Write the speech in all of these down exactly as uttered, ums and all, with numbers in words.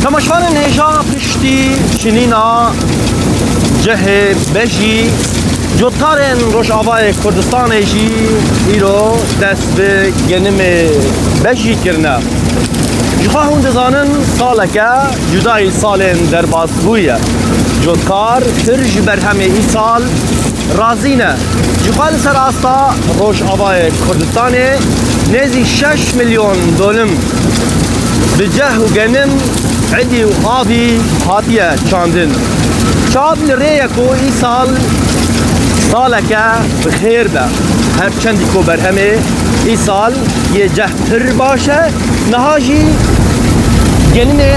Temaşevanên hêja, piştî çinîna cihê bejî, cotkarên Rojavayê Kurdistanê jî îro dest bi genimê bejî kirine. Jixwe hûn dizanin, saleke cudayî salên derbasbûyî ye. Cotkar pir ji berhemê îsal razî ne. Jixwe li ser asta Rojavayê Kurdistanê nêzî şeş milyon dolim bi ceh û genim, idî û avî hatiye çandin. Çav li rê ye ku îsal saleke bi xêr be. Her çendî ku berhemê îsal yê ceh pir baş e, niha jî geninê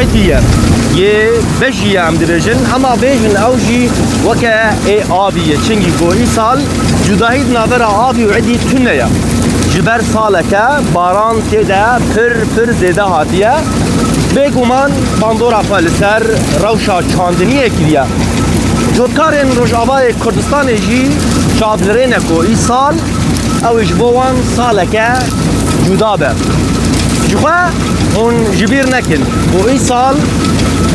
idî ye. Yê bejî ye em dibêjin, hema bêjin ew jî weke ê avî ye. Çingî ku îsal cudahî di navbera avî û idî tune ye. Ji ber saleke baran tê de pir pir zêde hatiye. Bêguman bandora xwe li ser rewşa çandiniyê kiriye. Cotkarên Rojavayê Kurdistanê jî çav li rê ne ku îsal ew ê ji bo wan saleke cuda be. Jixwe hûn ji bîr nekin ku îsal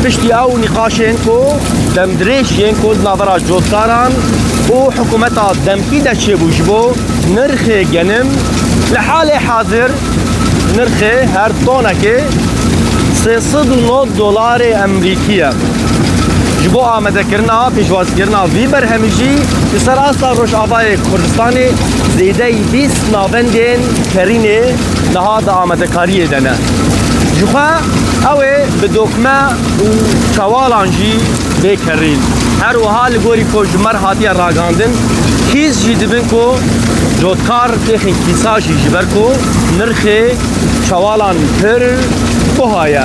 piştî ew nîqaşên ku demdirêj yên ku di navbera cotkaran û hikûmeta demkî de çêbû ji bo nirxê genim, li halê hazir nirxê her tonekê sê sed û nod dolarê Emerîkî ye. Ji bo amadekirina, pêşwazkirina vî berhemî jî li ser asta Rojavayê Kurdistanê zêdeyî bîst navendên kerînê niha di amadekariyê de ne. Jixwe ew ê bi dokme û çewalan jî bê kerîn. Her wiha li gorî ku ji me re hatiye ragihandin, kîs jî dibin ku cotkar têxin kîsa jî, ji ber ku nirxê çewalan pir buha ye.